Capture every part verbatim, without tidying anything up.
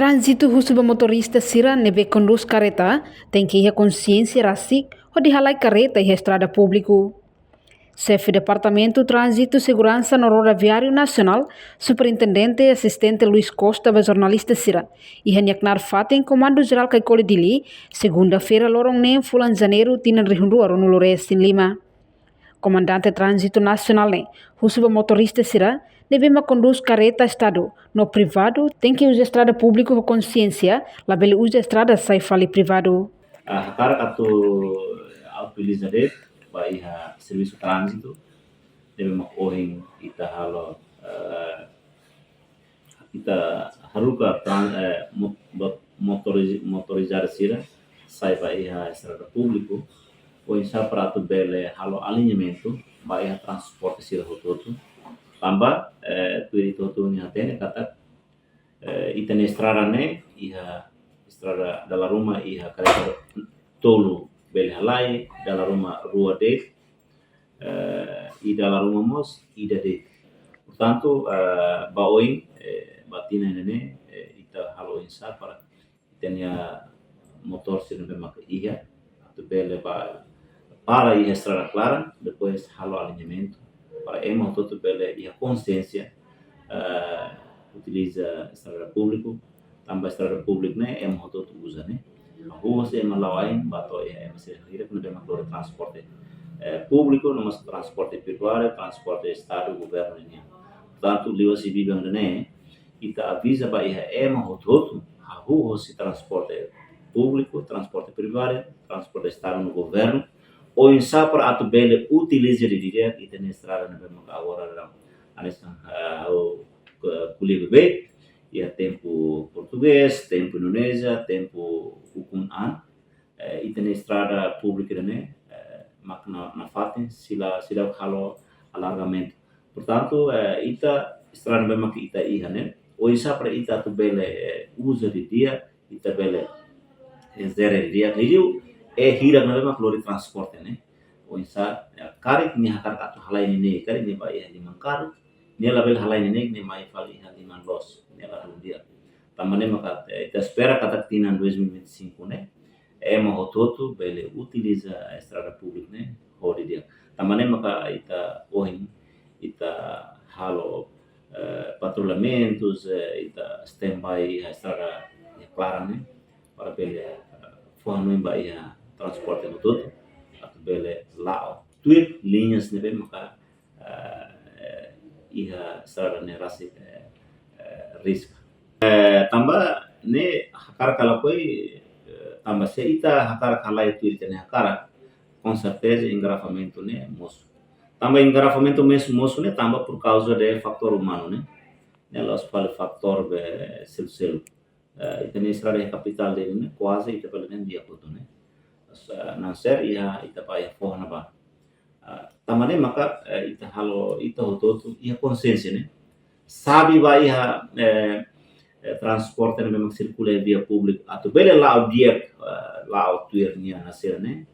Tránzitu husu ba motorista sira ne'ebé kondús karreta tenke iha konsiénsia rasik hodi halai karreta iha estrada públiku. Xefe Departamentu Tránzitu, Seguransa no Rodoviáriu Nasionál, Superintendente Asistente Luis Costa ba jornalista sira iha nia knaar fatin Komandu Jerál Caicoli Dili, segunda-feira loron neen fulan Janeiru tinan rihun rua ruanulu resin lima. Komandante Tránzitu Nasionál ne'e husu ba motorista sira ne'ebé mak kondús karreta Estadu no privadu tenke uza estrada públiku ho konsiénsia, labele uza estrada sai fali privadu. Ah, hakarak atu atualiza de'it ba iha servisu tránzitu, ne'ebé mak ohin ita halo, eh, ita haruka tran-, eh, mo-, bo-, motoriz-, motorizadu sira sai ba iha estrada públiku, oinsá para atu bele halo aliñamentu ba iha transporte sira hotu-hotu. Tanba, eh, tuir ita hotu-hotu nia hatene katak, eh, ita-nia estrada ne'e iha estrada dala ruma iha karreta tolu bele halai, dala ruma rua de'it, eh, i dala ruma mós ida de'it. Portantu, eh, ba oin, eh, ba tinan ida-ne'e, eh, ita halo oinsá para ita-nia motór sira ne'ebé maka iha, atu bele ba, para iha estrada klaran, depois halo aliñamentu, para ema hotu-hotu bele iha konsiénsia, eh, utiliza estrada públiku, tanba estrada públiku ne'e ema hotu-hotu uza ne'e. Hahú hosi ema la'o ain ba to'o iha ema sira hirak ne'ebé mak lori transporte, eh, públiku, no mós transporte privadu, transporte Estadu, governu nian. Portantu, liuhusi biban ida-ne'e, ita aviza ba iha ema hotu-hotu, hahú hosi transporte públiku, transporte privadu, transporte Estadu no governu, oinsá para atu bele utiliza didi'ak ita-nia estrada ne'ebé maka agora daudaun hanesan, eh, ha'u, eh, ko'alia beibeik, iha tempu portugés, tempu Indonézia, tempu ukun an, eh, ita-nia estrada públika ida-ne'e, eh, mak na, nafatin sila, sila halo alargamentu. Portantu, eh, ita estrada ne'ebé mak ita iha ne'e, oinsá para ita atu bele, eh, uza didi'ak, ita bele, eh, jere didi'ak. Liuliu, eh, hirak ne'ebé mak lori transporte ne'e. Oinsá, eh, karik nia hakarak atu halai neineik, karik nia ba iha liman karuk, nia labele halai neineik, nia mai fali iha liman loos, nia ladún di'ak. Tanba ne'e maka, eh, ita espera katak tinan dois mil e vinte e cinco ne'e, ema hotu-hotu bele utiliza estrada públika ne'e ho didi'ak. Tanba ne'e maka ita ohin, ita halo, eh, patrullamentus, eh, ita standby iha estrada iha klaran ne'e, para bele, eh, fó hanoin ba iha transporte hotu-hotu, atu bele la'o tuir liñas ne'ebé maka, eh, iha estrada ne'e rasik, eh, eh, riska. Eh, tanba ne'e hakarak ka lakohi, eh, tanba se ita hakarak halai tuir ita-nia hakarak, com certeza engarrafamentu ne'e mosu. Tanba engarrafamentu mes-, mosu ne'e tanba por causa de fatór umanu ne'e. Ne'e la'ós fali fatór be seluk-seluk. Eh, ita-nia estrada iha kapitál Dili ne'e kuaze ita bele dehan di'ak hotu ne'e. Mas, eh, nansé iha ita ba iha foho ne'ebá. Ah, tanba ne'e maka, eh, ita halo, ita hotu-hotu iha konsiénsia ne'e. Sabe ba iha, eh, eh, transporte ne'ebé mak sirkula iha via públika atu bele la'o di'ak, eh, la'o tuir nia nasera ne'e.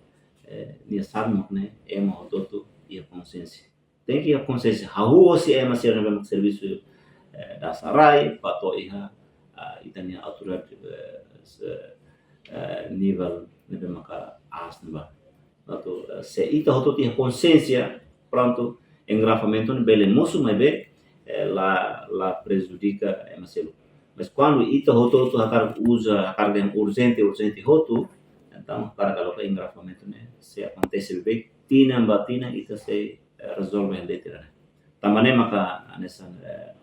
Eh, nia sabe mak ne'e, ema hotu-hotu iha konsiénsia. Tenke iha konsiénsia. Hahú hosi ema sira ne'ebé mak servisu, eh, dasa rai, ba to'o iha, ah, ita-nia autoridade, eh, se-, eh, nivel ne'ebé maka aas ne'ebá. Portantu, eh, se ita hotu-hotu iha konsiénsia, prontu, engarrafamentu ne'e bele mosu maibé, eh, la, la prejudika ema seluk. Mas kuandu ita hotu-hotu hakarak uza, hakarak dehan urjente, urjente hotu, entaun hakarak ka lakohi engarrafamentu ne'e sei akontese beibeik, tinan ba tinan ita sei, eh, rezolve hela de'it ida-ne'e. Tanba ne'e maka hanesan, eh,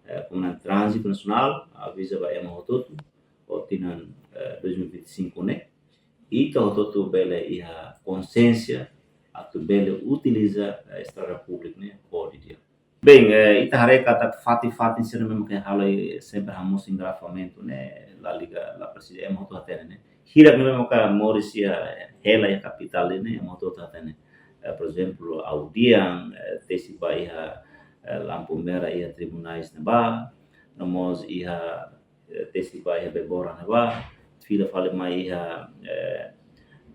eh, Komandante Tránzitu Nasionál aviza ba ema hotu-hotu, ho tinan, eh, dois mil e vinte e cinco ne'e, ita hotu-hotu bele iha konsiénsia atu bele utiliza, eh, estrada públika ne'e ho di'ak. Bem, eh, ita haree katak fatin-fatin sira ne'ebé mak halo, eh, sempre hamosu engarrafamentu ne'e, la liga, la presiza ema hotu hatene ne'e. Hirak ne'ebé mak moris iha, eh, hela iha kapitál ne'e, ema hotu hatene. Eh, por ezemplu, Audian, eh, tesi ba iha, eh, lampu merah iha tribunais ne'ebá, no mós iha, eh, tesi ba iha Bebora ne'ebá, fila fali mai iha, eh,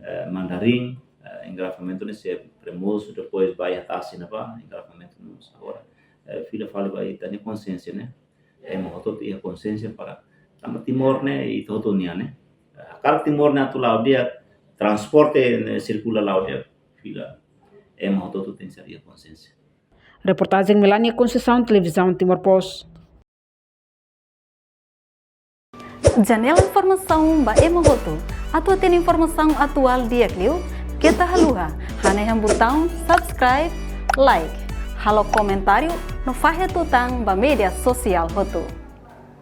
eh, Mandarin, eh, engarrafamentu ne'e sempre mosu, depois ba iha Tasi ne'ebá, engarrafamentu ne'e mosu. Agora, eh, fila fali ba ita-nia konsiénsia ne'e. Ema hotu-hotu iha konsiénsia para Tanba Timor ne'e ita hotu-hotu nian ne'e. Hakarak Timor ne'e atu la'o di'ak, transporte ne'e sirkula la'o di'ak, fila. Ema hotu-hotu tenke ser iha konsiénsia. Reportajen Melania Conceição, Televizaun Timor Post. Janela informasaun ba ema hotu. Atu hatene informasaun atuál di'ak liu, keta haluha hanehan butaun subscribe, like, halo komentáriu no fahe tutan ba média sosiál hotu.